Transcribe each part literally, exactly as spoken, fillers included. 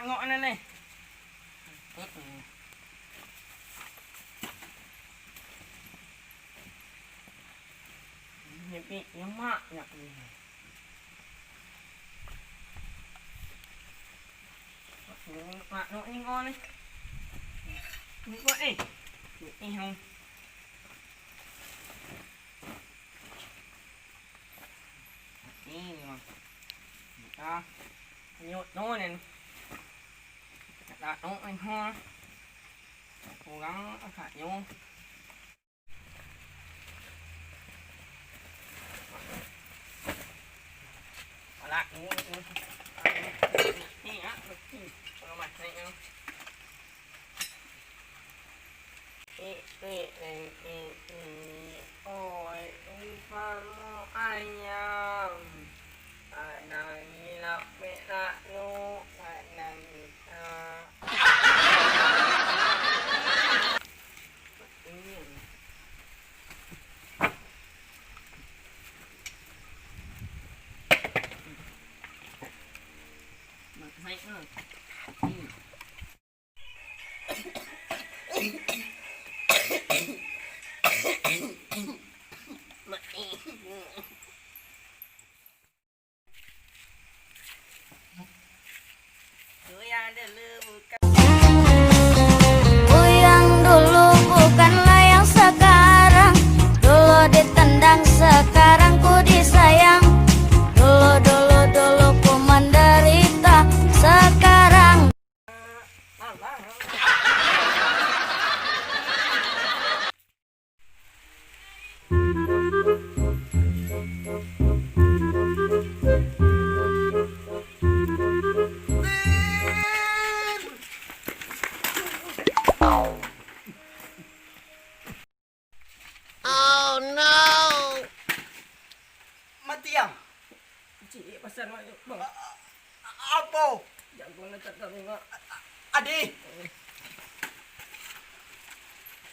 Tengok ni, ni. Mm-mm. Ni, ni, nyemak nak ni. Nak, nak, nak, ni, ni. Ni, ni. Ni, ni, ni. Ni, ni. Nah, nyut, no, ni. Nak, nak, ni, ha. Kurang agaknyo. Alah, ni, ni. Ni, ah, ni. Kalau masih, ah. Oi, umpamo ayam, kadang ilapek nak nu, kadang itak. Yang dulu bukanlah yang sekarang. Dulu ditendang, sekarang ku disayang. Dulu, dulu, dulu ku menderita, sekarang Oh no! Mati, Yang? Ciek pasal, Mak. Bang. A-, a-, apo? Jago nak tak tahu, Mak. A-, a-, Adi.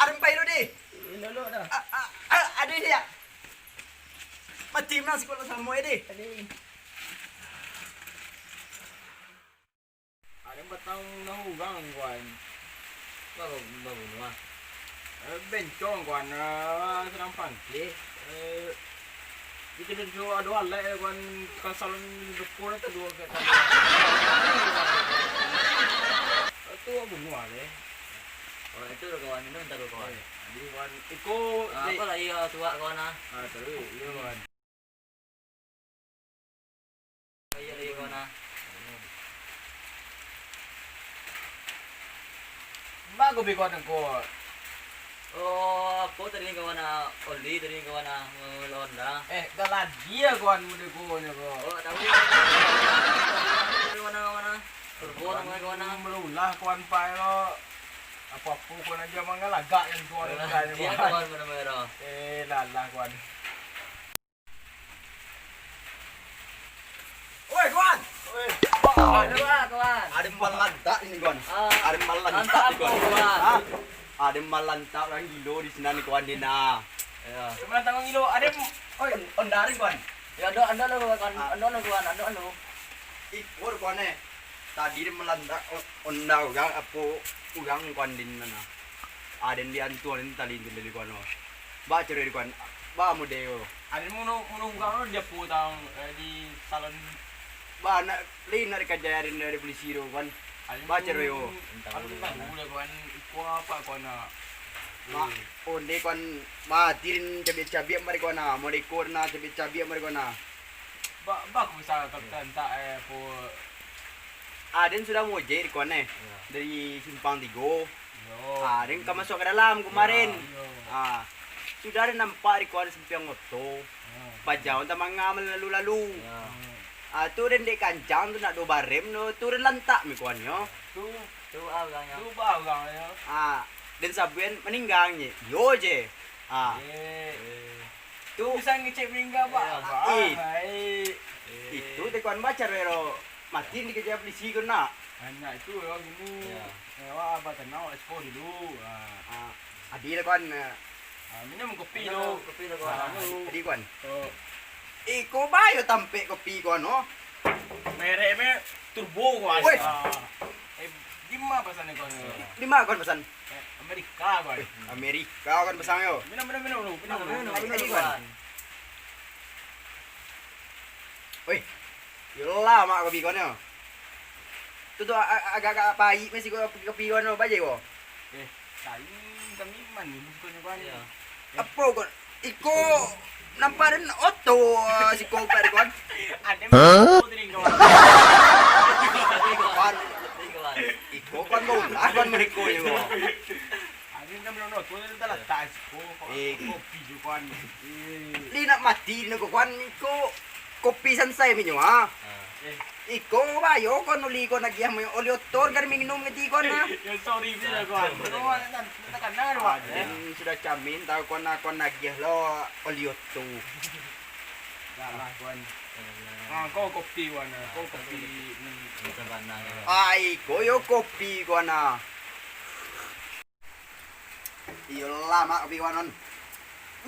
Adi, pai lu, Di. Eh, lolok dah. A-, a-, a-, Adi, dia. Mati menang sikuat sama, Adi. Adi. Ado batang urang, kawan. Baru, baru bunuah. Eh, bencong, kawan. Eh, sadang pangkeh. Eh, di kena jo ado alek, kawan. Kasalan duko tu dua ke tadi. Itu bunuah deh. Oh, itu kawan, itu minta kawan. Eh, jadi kawan, iko, ah, dek. Apo lah, iyo, suak kawan, ah. Ah, taruih, iyo, kawan. Baa ko bi kawan ko? Oh, apo tadi kawan, ah, Oli tadi kawan, ah, Honda. Eh, dah lagi ya kawan mode ko nyo ko. Oh, tahu. Kawan, kawan. Turbo namanya kawan, ah. Melulah kawan pai lo. Apo-apo kawan aja mangalagak yang kawan. Dia kawan. Kawan mana-mana. Eh, lalah kawan. Oi, kawan! Oi. Ado, kawan. Ado malantak ini, kawan. Ah. Ado malantak, kawan. Hah? Ado malantak urang gilo di sinan, kawan, di nah. Yo. Malantak urang gilo. Ado, oi, Honda ni, kawan. Yo, ado, ado lo, kawan. Ah. Ado lo, kawan. Ado lo. Ih, kawan, eh. Tadi den malantak o-, Honda urang, apo urang, kawan, di nah. Aden di antu, aden tali tu dari kawan. Ba caro di kawan. Ba mode ko. Aden muno, muno urang di apo tang, eh, di salon. Ba nak, lai nak dikaja aden dari polisi tu, kawan. Ba caro ko. Aden tahu lah, kawan. Iko apo, kawan, nak? Ma, onde, kawan, mati den cabiak-cabiak mari, kawan, nah. Mode ko nah cabiak-cabiak mari, kawan, nah. Ba, ba ku misal kapitan tak, eh, apo. Aden sudah mojek di kawan, eh. Yo. Dari Simpang Tigo. Yo. Ah, den ka masuak ka dalam kemarin. Yo, yo. Ah, sudah den nampak di kawan sampiang oto. Yo. Bajau tamanga malalu-lalu. Yo. Ah, tu den dek kancang tu nak do barem tu, tu den lantak mi kawannyo. Tu, tu urang nyo. Tu ba urang nyo. Ah, den sabuik maningga nyo. Iyo je. Ah. Eh. Tu. Bisa ngecek maningga, Pak. Iyo. Bah, eh. Hai. Itu teh kawan bacar wero. Mati dikejar polisi ko nak. Anak itu yo gini. Iyo. Eh, wah, abah tenang, wak siko dulu. Ah. Ah, adil kawan. Ah, minum kopi dulu. Kopi dulu, kawan. Ah, adil kawan. Oh. Iko bayo tampek kopi kawan, oh. Merek me turbo kawan. Weh. Ah. Di ma pasan ko? Di ma kawan pasan? Eh, Amerika, kawan. Eh, Amerika kawan pasan yo. Minum, minum, minum dulu, minum dulu. Minum, minum, minum, kawan. Weh, yo lamak kopi kawan yo. Tu, tu a-, a-, agak-agak pahik masih ko kopi, kopi kawan yo, baje ko. Eh, kain kami manih bukannya kawan. Iyo. Apo kawan? Iko nampak den oto, ah, siko opat kawan. Ado oto tadi kawan. Kawan. Iko kawan baulah kawan mereko nyo kawan. Ado nan belum oto tadi talatak siko. Eh. Kopi jo kawan. Eh. Li nak mati dek ko kawan, iko kopi sansai minyo, ah. Ah. Eh. Iko bayo kawan uli kawan agiah mayo oli oto kan minum kati kawan, ah. Yo, sorry, bisa kawan. Kawan, nan, nan takana kawan. Aden sudah camin tahu kawan, kawan agiah lo oli oto. Salah kawan. Ah, ko kopi kawan, ah. Ko kopi. Hmm. Ai, ko yo kopi kawan, ah. Iyo lamak kopi kawan on.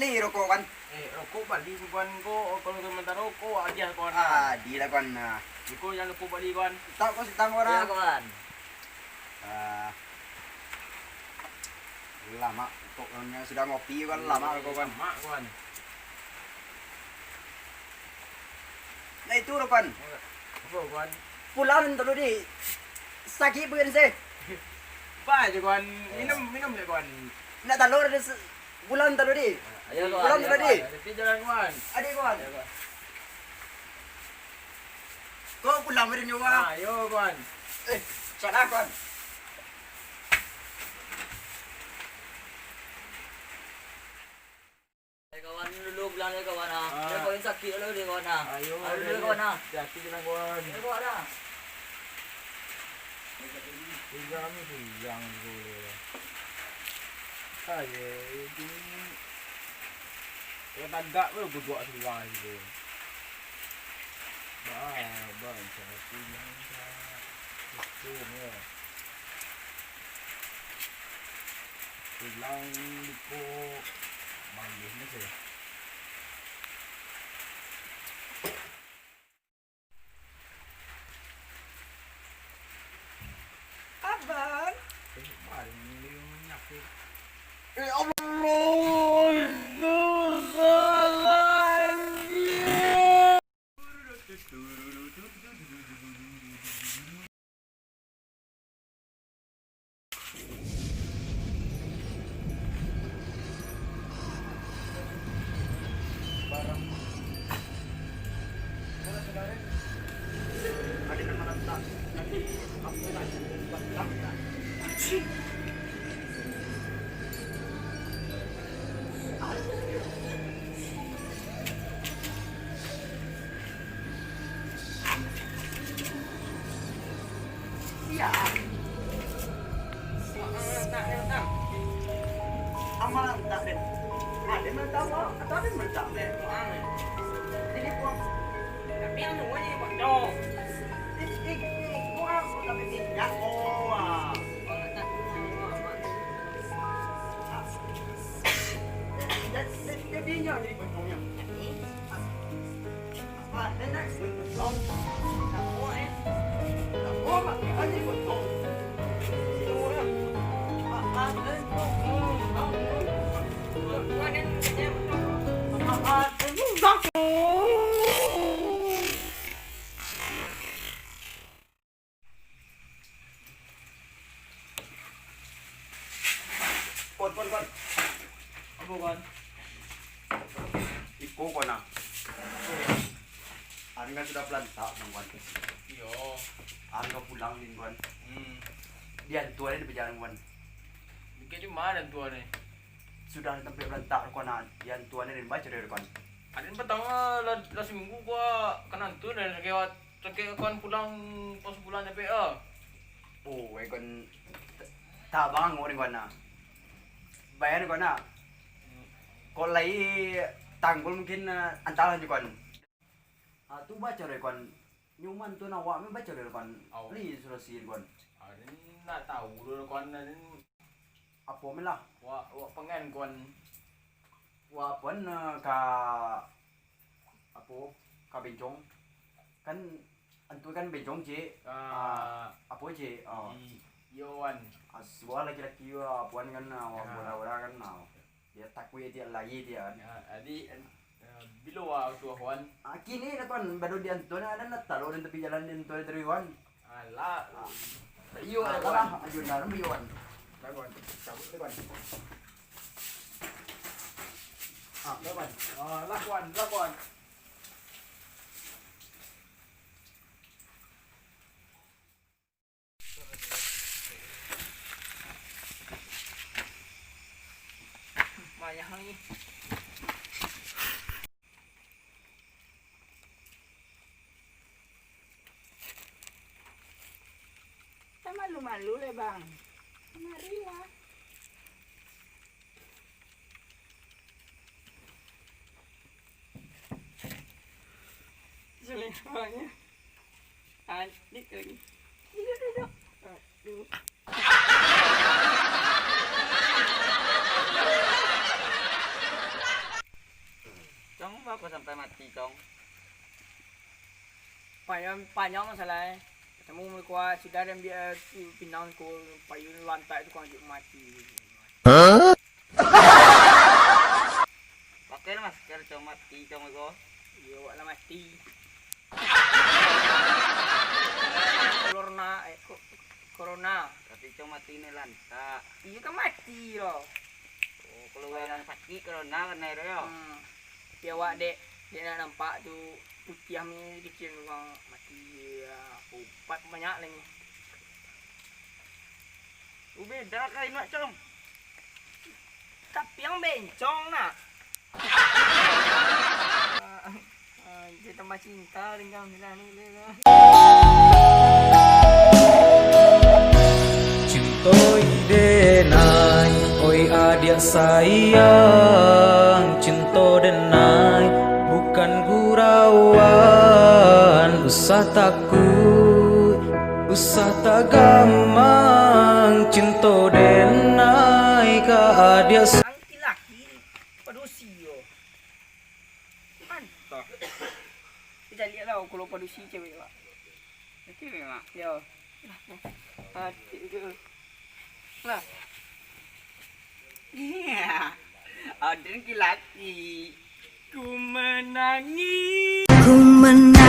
Li rokok kawan. Eh, rokok bali kawan ko, kalau sementara ko agiah kawan. Ah, di lah kawan, nah. Iko jan lupo bali kawan. Tak ko sitang kawan. Iyo, kawan. Ah. Lamak kok kawan, sudah ngopi kawan, lamak rokok kawan. Lamak kawan. Nah, itu, Ropan. Apo, Wan? Pulang dulu, Di. Sakik perut sih. Ba aja, Wan. Minum, minum dek, Wan. Nak talur ada se-, pulang dulu, Di. Ayo, Wan. Pulang dulu, Di. Tapi jalan, Wan. Adik, Wan. Ayo, Wan. Kau pulang, Wan. Ayo, Wan. Eh, salah, Wan. Eh, kawan, dulu pulang dulu, kawan, ah. Ah. Dia paling sakik dulu deh, kawan, ah. Ayo, ayo, dulu, ayo, kawan, ah. Hati-hati jalan, kawan. Ayo, kawan, ah. Tinggal kami pulang dulu. Ayo, itu. Kalau tagak tu, gugak sebelah situ. Bah, bah, macam aku bilang, bah. Betul, ya. Pulang liko manggih ni sajo. Abang. Eh, mari ni dia menyakit. Eh, Allah. Iya. Amal tak den. Ada yang tahu atau ada yang tahu den? Jadi buang. Tapi yang nunggu ni buat dong. Ih, ih, ih, buang, buang tapi minyak, oh, ah. Buang tak, buang, buang, buang. Ah. Dia, dia, dia, dia minyak jadi buat dong, ya. Tapi Kon, kon, kon. Apo, kon? Iko, kon, ah. An kan sudah balantak, kon. Iyo. An ka pulang, Din, kon. Hmm. Di antua ni di pajalan, kon. Dikit di ma antua ni? Sudah di tampek balantak, kon, ah. Di antua ni, Din, baco deh, kon. Aden patang lah, lah, lah saminggu ko, ah, ka antua ni, sakewat. Cakek kawan pulang pas bulan capek ah. Oh, eh, kawan, ta-, tabang orang kawan nah. Bayar kawan nah. Hmm. Kok lai tanggul mungkin, eh, antalan je kawan. Ah, tu baco deh kawan. Nyuman tu nak awak baco deh kawan. Au. Li solusi kawan. Ah, den nak tahu dulu kawan, den. Apo men lah? Wak, wak pangan kawan. Wak pun, eh, ka, apo, ka bencong. Kan, antu kan bencong, Cik. Ah. Ah, apo, Cik? Oh. Ih. Yo, Wan. Asua laki-laki wa, puan kan na, wa, bola-bola kan na. Dia takuik dia lagi dia kan. Ya, jadi, eh, bilo wa tu, Wan? Ah, kini lah, Wan, baru di Anton ada nak taruh di tepi jalan di Anton terus, Wan. Alah. Ah. Iyo, alah, Wan. Ayo, dalam iyo, Wan. Lah, Wan. Cabut deh, Wan. Ah, lah, Wan. Ah, lah, Wan. Lah, Wan. Banyak lagi. Tak malu-malu leh, Bang. Kamarilah. Sulehonyo. Adik lagi. Duduk, duduk. Aduh. Cong, baa kok sampai mati, Cong? Panjang, panjang masalah, eh. Kamu mulai kuat, sudah dan biar tu pinang ko, payun lantak tu kau anjuk mati. Hah? Pakai lah masker, Cong, mati, Cong, ko. Iyo, awak lah mati. Corona, eh, ko-, corona. Tapi Cong mati ni lantak. Iyo kan mati lo. Oh, kalau urang sakik corona kanai tu yo. Hmm. Tapi awak dek, dek nak nampak tu putiah ni kecil memang mati. Ya, ubat banyak lagi. Oh, beda ka inuak, Cong. Tapi yang bencong nak. Ah, ah, dia tambah cinta dengan Milani dia tu. Cinto denai, oi adiak sayang, cinto denai, bukan gurauan, usah takuik, usah tagamang, cinto denai ka adiak. Laki-laki padusi yo. Mantap. Kita lihat lah kalau padusi cewek, Pak. Cewek, Mak? Yo. Adik tu. Nah. Iya. Aden laki-laki. Ku menangis. Ku menangis.